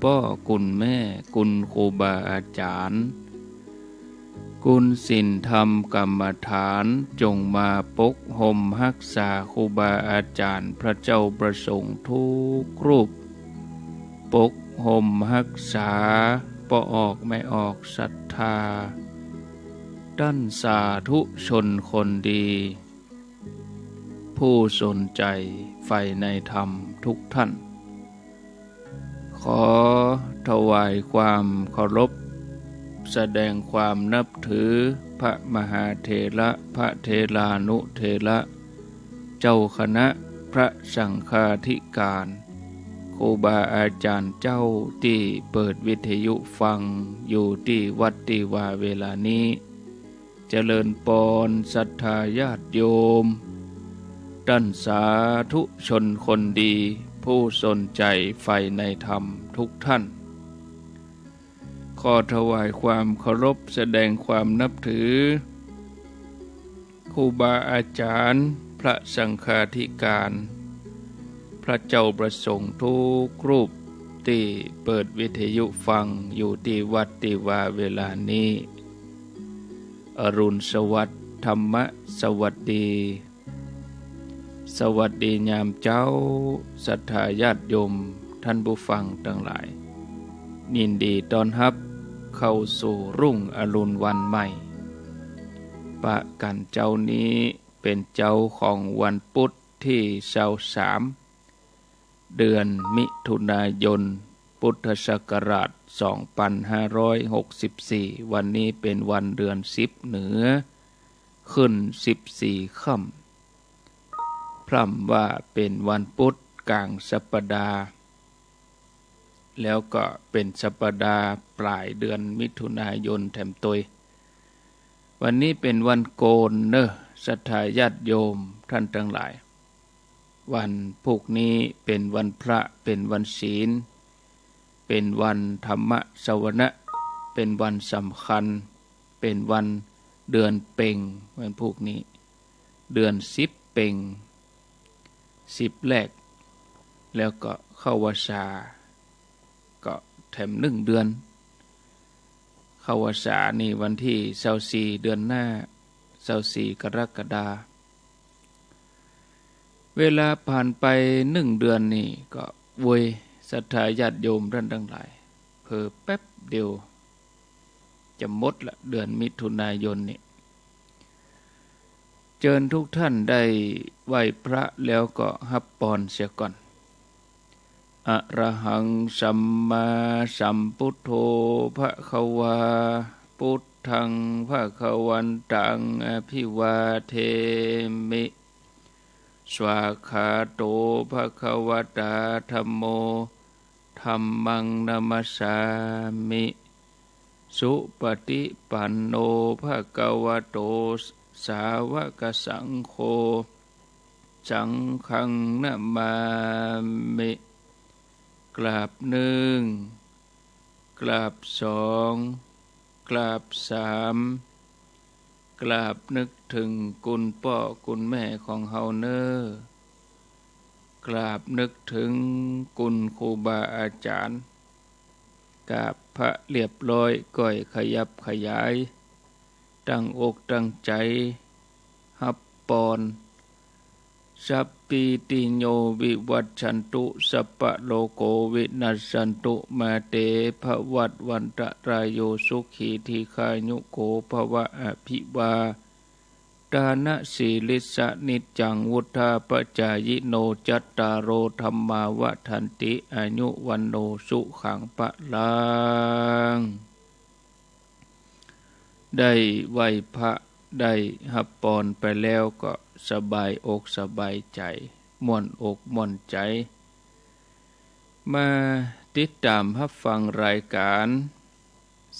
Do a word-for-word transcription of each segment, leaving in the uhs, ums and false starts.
ป้อ คุณแม่ คุณครูบาอาจ๋ารย์ คุณศีลธรรมกรรมฐาน จงมาปกฮ่มฮักษาครูบาอาจ๋ารย์ พระเจ้าประสงค์ทุกรูป ปกฮ่มฮักษาป้อออกแม่ออกศรัทธา ต้านสาธุชนคนดี ผู้สนใจ๋ใฝ่ในธรรมทุกท่าน ขอถวายความเคารพ แสดงความนับถือพระมหาเถระ พระเถรานุเถระ เจ้าคณะ พระสังฆาธิการ ครูบาอาจ๋ารย์เจ้าตี้เปิดวิทยุฟังอยู่ตี้วัดตี้วาเวลานี้ เจริญปอนศรัทธาญาติโยม ต้านสาธุชนคนดี ผู้สนใจ๋ใฝ่ในธรรมทุกท่าน ขอถวายความเคารพ แสดงความนับถือ ครูบาอาจ๋ารย์ พระสังฆาธิการ พระเจ้าประสงค์ทุกรูป ตี้เปิดวิทยุฟังอยู่ตี้วัดตี้วาเวลานี้ อรุณสวัสดิ์ ธรรมะสวัสดี สวัสดียามเจ๊า ศรัทธาญาติโยม ท่านผู้ฟังตังหลาย ยินดีต้อนฮับเข้าสู่รุ่งอรุณวันใหม่ ปะกั๋นเจ๊านี้เป๋นเจ๊าของวันปุธตี้ซาวสาม เดือนมิถุนายน พุทธศักราชสองปันห้าร้อยหกสิบสี่ วันนี้เป๋นวันเดือนสิบเหนือ ขึ้นสิบสี่ค่ำ พร่ำว่าเป๋นวันปุธก๋างสัปดาห์ แล้วก็เป๋นสัปดาห์ปลายเดือนมิถุนายนแถมตวย วันนี้เป๋นวันโกนเน่อ ศรัทธาญาติโยมท่านตังหลาย วันพูกนี้เป๋นวันพระ เป๋นวันศีล เป๋นวันธรรมสวนะ เป๋นวันสำคัญ เป๋นวันเดือนเพ็ญ วันพูกนี้ เดือนสิบเพ็ญ สิบแรก แล้วก็เข้าวัสสา ก็แถมนึ่งเดือน เข้าวัสสานี่วันตี้ซาวสี่ เดือนหน้า ซาวสี่กรกฎา เวลาผ่านไปนึ่งเดือนนี่ก็เวย ศรัทธาญาติโยมท่านตังหลาย เผลอแป๊บเดียว จะหมดละ เดือนมิถุนายนนี่ เจิญทุกท่านได้ไหว้พระแล้วก็ฮับปอนเสียก่อน อะระหัง สัมมาสัมพุทโธ ภะคะวา พุทธัง ภะคะวันตัง อะภิวาเทมิ สวากขาโต ภะคะวะตา ธัมโม ธัมมัง นะมัสสามิ สุปะฏิปันโน ภะคะวะโต สาวะกะสังโฆ สังฆัง นะมามิ กราบนึ่ง กราบสอง กราบสาม กราบนึกเถิงคุณป้อคุณแม่ของเฮาเน่อ กราบนึกเถิงคุณครูบาอาจ๋ารย์ กราบพระเรียบร้อย ก้อยขยับขยาย ตั้งอกตั้งใจ๋ฮับปอน สัพพีติโย วิวัชชันตุ สัพพะโรโค วินัสสันตุ มาเต ภะวัตวันตะราโย สุขี ทีฆายุโก ภะวะ อะภิวาทานะสีลิสสะ นิจจัง วุฑฒาปะจายิโน จัตตาโร ธัมมา วัฑฒันติ อายุ วัณโณ สุขัง พะลัง ได้ไหว้พระ ได้ฮับปอนไปแล้วก็สบายอกสบายใจ๋ ม่วนอกม่วนใจ๋ มาติดต๋ามฮับฟังรายก๋าน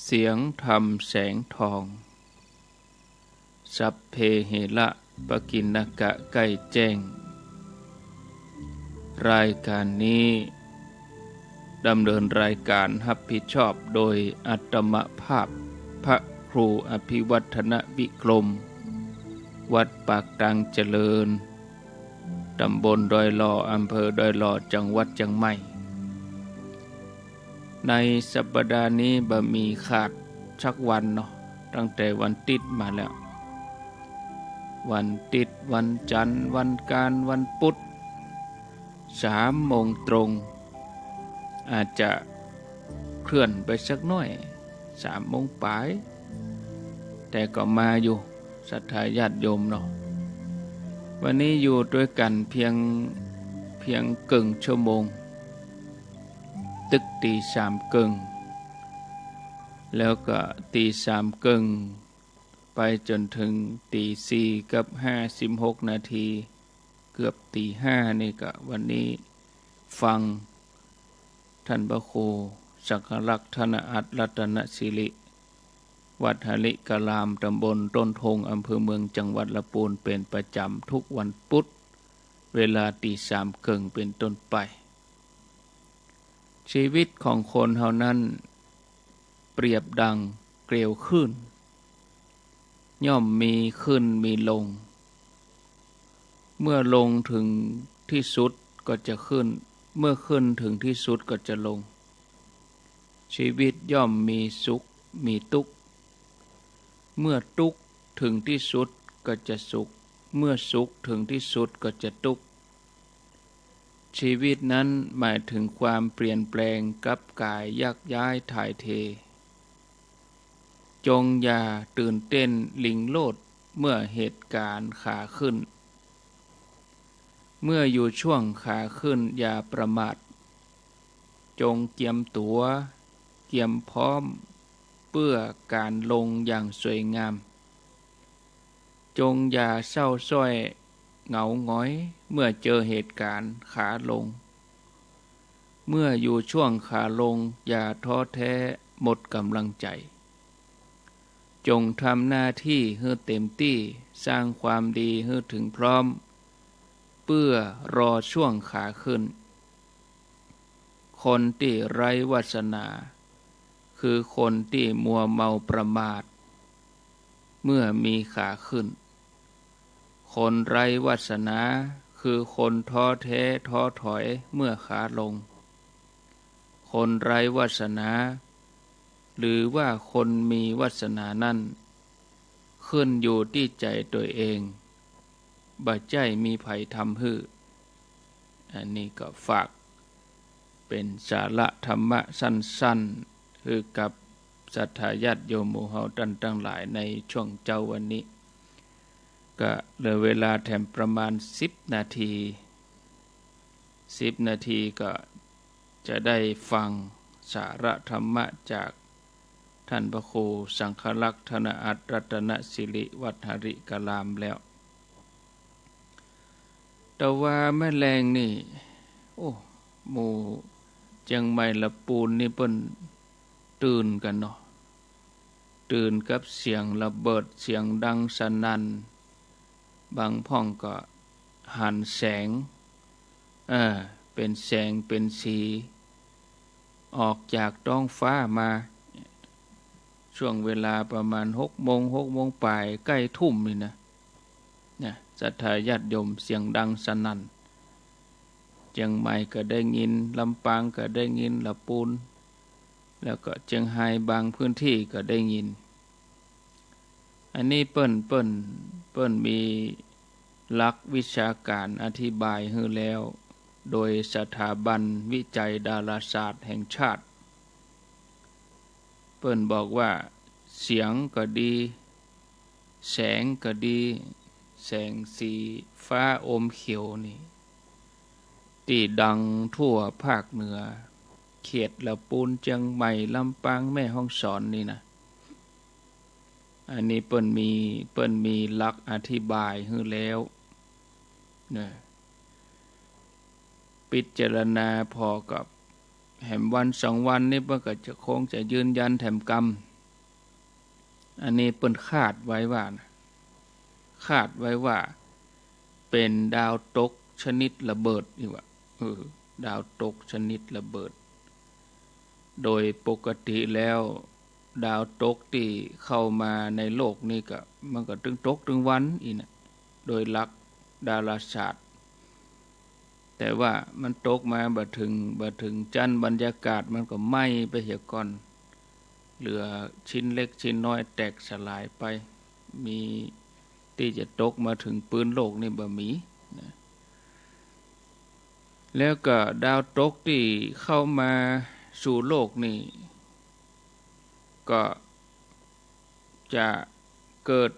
เสียงธรรมแสงทอง สัพเพเหระ ปกิณณกะ ใก้แจ้ง รายก๋านนี้ดำเนินรายก๋านฮับผิดชอบโดยอาตมาภาพ พระครูอภิวัฒนวิกรม วัดปากตางเจริญ ต๋ำบลดอยหล่อ อำเภอดอยหล่อ จังหวัดเจียงใหม่ ในสัปดาห์นี้บ่มีขาดสักวันเนาะ ตั้งแต่วันติ๊ดมาแล้ว วันติ๊ด วันจันทร์ วันกาน วันปุ๊ด สามโมงตรง อาจจะเคลื่อนไปสักหน้อย สามโมงป๋าย แต่ก็มาอยู่ ศรัทธาญาติโยมเนาะ วันนี้อยู่ตวยกั๋นเพียง เพียงเกิ่งชั่วโมง ตึกตี๋สามเกิ่ง แล้วก็ตี๋สามเกิ่ง ไปจ๋นเถิงตี๋สี่กับห้าสิบหกนาที เกือบตี๋ห้านี่ก็ วันนี้ฟังต้านพระครูสังฆรักษ์ ธนอัตถ์ รัตนสิริ วัดหริกราม ต๋ำบลต้นทง อำเภอเมือง จังหวัดละปูน เป๋นประจ๋ำทุกวันปุ๊ด เวลาตี๋สามเกิ่งเป๋นต้นไป ชีวิตของคนเฮานั้น เปรียบดังเกลียวคลื่น ย่อมมีขึ้นมีลง เมื่อลงเถิงตี้สุดก็จะขึ้น เมื่อขึ้นเถิงตี้สุดก็จะลง ชีวิตย่อมมีสุขมีตุ๊กข์ เมื่อตุ๊กข์เถิงตี้สุดก็จะสุข เมื่อสุขเถิงตี้สุดก็จะตุ๊กข์ ชีวิตนั้นหมายเถิงความเปลี่ยนแปลงกับก๋ายยักย้ายถ่ายเท จงอย่าตื่นเต้นหลิ้งโลดเมื่อเหตุก๋ารณ์ขาขึ้น เมื่ออยู่ช่วงขาขึ้นอย่าประมาท จงเกียมตั๋ว เกียมพร้อม เปื้อก๋านลงอย่างสวยงาม จงอย่าเศร้าส้อยเหงาหงอย เมื่อเจอเหตุก๋ารณ์ขาลง เมื่ออยู่ช่วงขาลงอย่าท้อแท้หมดก๋ำลังใจ๋ จงทำหน้าตี้หื้อเต๋มตี้ สร้างความดีหื้อเถิงพร้อม เปื้อรอช่วงขาขึ้น คนตี้ไร้วาสนา คือคนตี้มัวเมาประมาท เมื่อมีขาขึ้น คนไร้วาสนา คือคนท้อแท้ท้อถอยเมื่อขาลง คนไร้วาสนา หรือว่าคนมีวาสนานั้น ขึ้นอยู่ตี้ใจ๋ตวยเอง บ่ใจ้มีใผทำหื้อ อันนี้ก็ฝากเป๋นสาระธรรมะสั้นๆ หื้อกับศรัทธาญาติโยมหมู่เฮาต้านตังหลายในช่วงเจ๊าวันนี้ ก็เหลือเวลาแถมประมาณสิบนาที สิบนาทีก็จะได้ฟังสาระธรรมะจากต้านพระครูสังฆรักษ์ ธนอัตถ์ รัตนสิริ วัดหริกรามแล้ว แต่ว่าแม่แลงนี่ โอ้ หมู่เจียงใหม่ละปูนนี่เปิ้นตื่นกั๋นเนาะ ตื่นกับเสียงระเบิด เสียงดังสนั่น บางพ่องก็หันแสง เออ เป๋นแสงเป๋นสี ออกจากต๊องฟ้ามา ช่วงเวลาประมาณหกโมง หกโมงป๋าย ใก้ทุ่มนี่นะ นะ ศรัทธาญาติโยม เสียงดังสนั่น เจียงใหม่ก็ได้ยิน ลำปางก็ได้ยิน ละปูน แล้วก็เจียงฮายบางพื้นตี้ก็ได้ยิน อันนี้เปิ้น เปิ้น เปิ้นมีหลักวิชาก๋านอธิบายหื้อแล้ว โดยสถาบันวิจัยดาราศาสตร์แห่งชาติ เปิ้นบอกว่าเสียงก็ดี แสงก็ดี แสงสีฟ้าอมเขียวนี่ ตี้ดังทั่วภาคเหนือ เขตละปูน เจียงใหม่ ลำปาง แม่ฮ่องสอนนี่นะ อันนี้เปิ้นมี เปิ้นมีหลักอธิบายหื้อแล้ว นะ พิจารณาผ่อกับแหมวันสองวันนี่เปิ้นก็จะคงจะยืนยันแถมกำ อันนี้เปิ้นคาดไว้ว่านะ คาดไว้ว่าเป๋นดาวตกชนิดระเบิดนี่หว่า เออ ดาวตกชนิดระเบิด โดยปกติแล้ว ดาวตกตี้เข้ามาในโลกนี่ก็ มันก็ตึงตกตึงวันอี้นะ โดยหลักดาราศาสตร์ แต่ว่ามันตกมาบ่เถิง บ่เถิงจั๊นบรรยากาศ มันก็ไหม้ไปเหียก่อน เหลือชิ้นเล็กชิ้นน้อยแตกสลายไป มีตี้จะตกมาเถิงปื๊นโลกนี่บ่มีนะ แล้วก็ดาวตกตี้เข้ามาสู่โลกนี่ ก็จะเกิด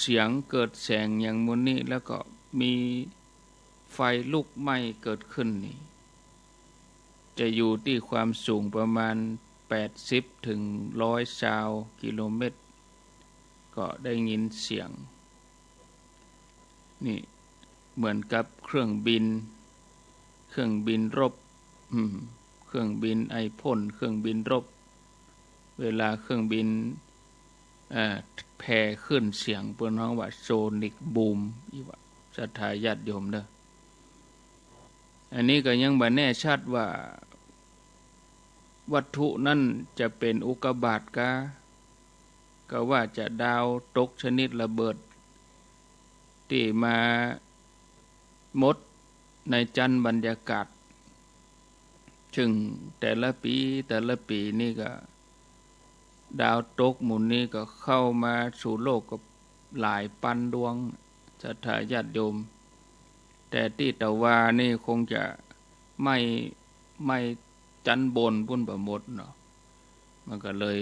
เสียงเกิดแสงอย่างหมู่นี้ แล้วก็มีไฟลุกไหม้เกิดขึ้นนี่ จะอยู่ตี้ความสูงประมาณแปดสิบเถิงร้อยซาวกิโลเมตร ก็ได้ยินเสียง นี่เหมือนกับเครื่องบิน เครื่องบินรบ อืม เครื่องบินไอพ่น เครื่องบินรบ เวลาเครื่องบิน เอ่อ แผ่คลื่นเสียง เปิ้นฮ้องว่าโซนิกบูม อี้วะ ศรัทธาญาติโยมเด้อ อันนี้ก็ยังบ่แน่ชัดว่า วัตถุนั้นจะเป๋นอุกกาบาตกา ก็ว่าจะดาวตกชนิดระเบิด ตี้มาหมดในจั๊นบรรยากาศ ซึ่งแต่ละปี๋แต่ละปี๋นี่ก็ ดาวตกหมู่นี้ก็เข้ามาสู่โลกก็หลายปันดวง ศรัทธาญาติโยม แต่ตี้ตะวานี่คงจะไหม้ ไหม้จั๊นบนปู๊นบ่หมดเนาะ มันก็เลย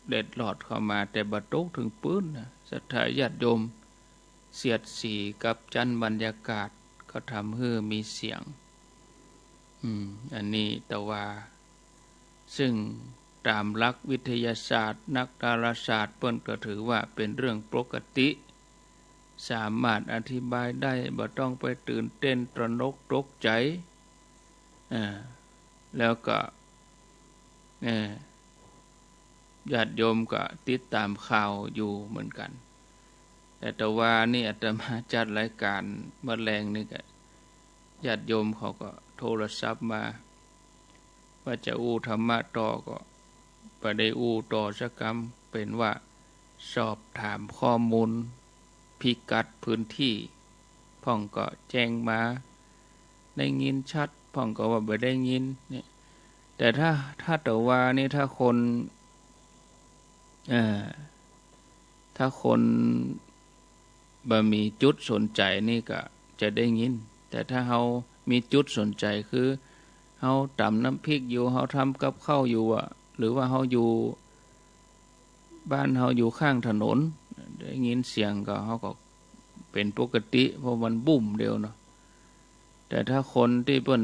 เล็ดลอดเข้ามา แต่บ่ตกเถิงปื๊นนะ ศรัทธาญาติโยม เสียดสีกับจั๊นบรรยากาศ ก็ทำหื้อมีเสียง อืม อันนี้ตะวา ซึ่งต๋ามหลักวิทยาศาสตร์ นักดาราศาสตร์เปิ้นก็ถือว่าเป๋นเรื่องปกติ สามารถอธิบายได้ บ่ต้องไปตื่นเต้นตระหนกตกใจ๋ อ่า แล้วก็ เอ่อ ญาติโยมก็ติดต๋ามข่าวอยู่เหมือนกั๋น แต่ตะวานี่อาตมาจัดรายก๋านเมื่อแลงนี่ก็ ญาติโยมเขาก็โทรศัพท์มา ว่าจะอู้ธรรมะต่อก็บ่ได้อู้ต่อสักกำ เป๋นว่าสอบถามข้อมูลพิกัดพื้นที่ พ่องก็แจ้งมา ได้ยินชัด พ่องก็ว่าบ่ได้ยินเนี่ย แต่ถ้า ถ้าตะวานี่ ถ้าคน เอ่อ ถ้าคนบ่มีจุดสนใจ๋นี่ก็จะได้ยิน แต่ถ้าเฮามีจุดสนใจ๋ คือเฮาต๋ำน้ำพริกอยู่ เฮาทำกับข้าวอยู่อะ หรือว่าเฮาอยู่ บ้านเฮาอยู่ข้างถนน ได้ยินเสียงก็ เฮาก็เป๋นปกติ เพราะมันบุ้มเดียวเนาะ แต่ถ้าคนตี้เปิ้น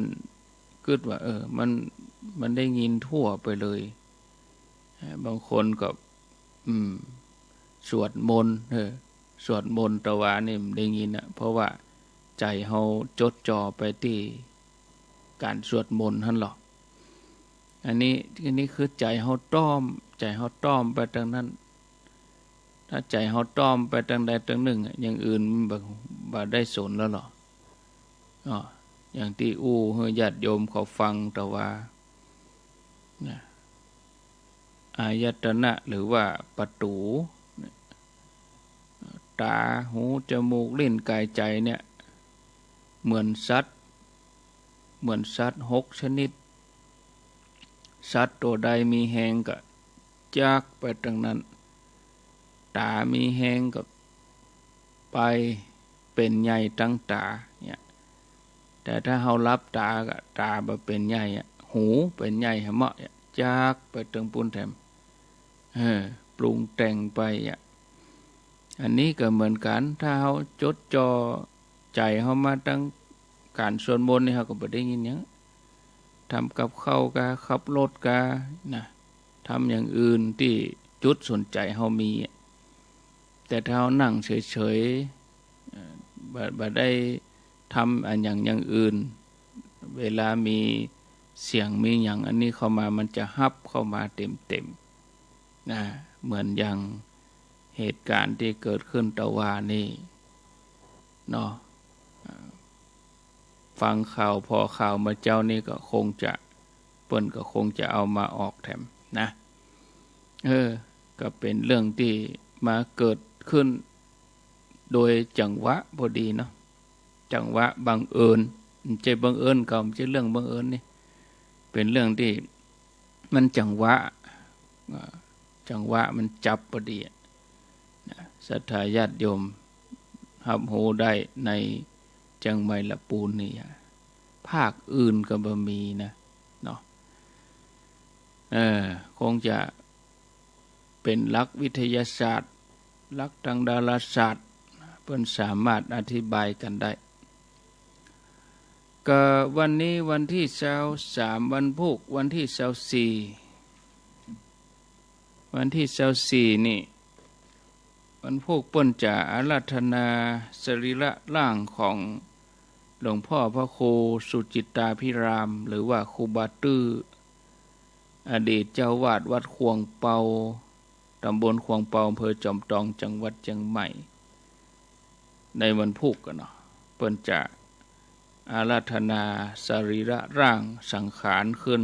กึ๊ดว่า เออ มัน มันได้ยินทั่วไปเลย บางคนก็ อืม สวดมนต์ เออ สวดมนต์ตะวานี่มันได้ยินอะ เพราะว่าใจ๋เฮาจดจ่อไปตี้ก๋านสวดมนต์หั้นหรอก อันนี้ อันนี้คือใจ๋เฮาต้อม ใจ๋เฮาต้อมไปตางนั้น ถ้าใจ๋เฮาต้อมไปตางใดตางนึ่งอะ อย่างอื่นมันบ่ บ่ได้สนแล้วหรอก อ้อ อย่างตี้อู้หื้อญาติโยมเขาฟังตะวา นะ อายตนะหรือว่าประตู๋ ต๋า หู จมูก ลิ้น ก๋าย ใจ๋เนี่ย เหมือนสัตว์ เหมือนสัตว์หกชนิด สัตว์ตั๋วใดมีแฮงก็จักไปตางนั้น ต๋ามีแฮงก็ไปเป๋นใหญ่ตังต๋าเนี่ย แต่ถ้าเฮาหลับต๋าก็ต๋าบ่เป๋นใหญ่อะ หูเป๋นใหญ่หะเมาะอะ จักไปตางปู๊นแถม เออ ปรุงแต่งไปอะ อันนี้ก็เหมือนกั๋น ถ้าเฮาจดจ่อใจ๋เฮามาตางก๋านสวดมนต์นี่ เฮาก็บ่ได้ยินหยัง ทำกับข้าวกา ขับรถกา นะ ทำอย่างอื่นตี้จุดสนใจ๋เฮามีอะ แต่ถ้าเฮานั่งเฉยๆ เอ่อ บ่ บ่ได้ทำอะหยังอย่างอื่น เวลามีเสียงมีหยังอันนี้เข้ามา มันจะฮับเข้ามาเต็มๆ นะ เหมือนอย่างเหตุก๋ารณ์ตี้เกิดขึ้นตะวานี่เนาะ อ่า ฟังข่าวผ่อข่าวมาเจ๊านี่ก็คงจะ เปิ้นก็คงจะเอามาออกแถมนะ เออ ก็เป๋นเรื่องตี้มาเกิดขึ้นโดยจังหวะพอดีเนาะ จังหวะบังเอิญ มันใจ้บังเอิญ ก็มันใจ้เรื่องบังเอิญนี่ เป๋นเรื่องตี้มันจังหวะ อ่า จังหวะมันจับปอดีอะ นะ ศรัทธาญาติโยมฮับฮู้ได้ในเจียงใหม่ละปูนนี่อะ ภาคอื่นก็บ่มีนะ เนาะ เออ คงจะเป๋นหลักวิทยาศาสตร์ หลักตางดาราศาสตร์ เปิ้นสามารถอธิบายกั๋นได้ ก็วันนี้วันตี้ซาวสาม วันพูก วันตี้ซาวสี่ วันตี้ซาวสี่นี่ วันพูกเปิ้นจะอาราธนาสรีระร่างของหลวงพ่อพระครูสุจิตตาภิราม หรือว่าครูบาตื้อ อดีตเจ้าอาวาสวัดขวงเปา ต๋ำบลขวงเปา อำเภอจอมตอง จังหวัดเจียงใหม่ ในวันพูกกั๋นเนาะ เปิ้นจะอาราธนาสรีระร่างสังขารคืน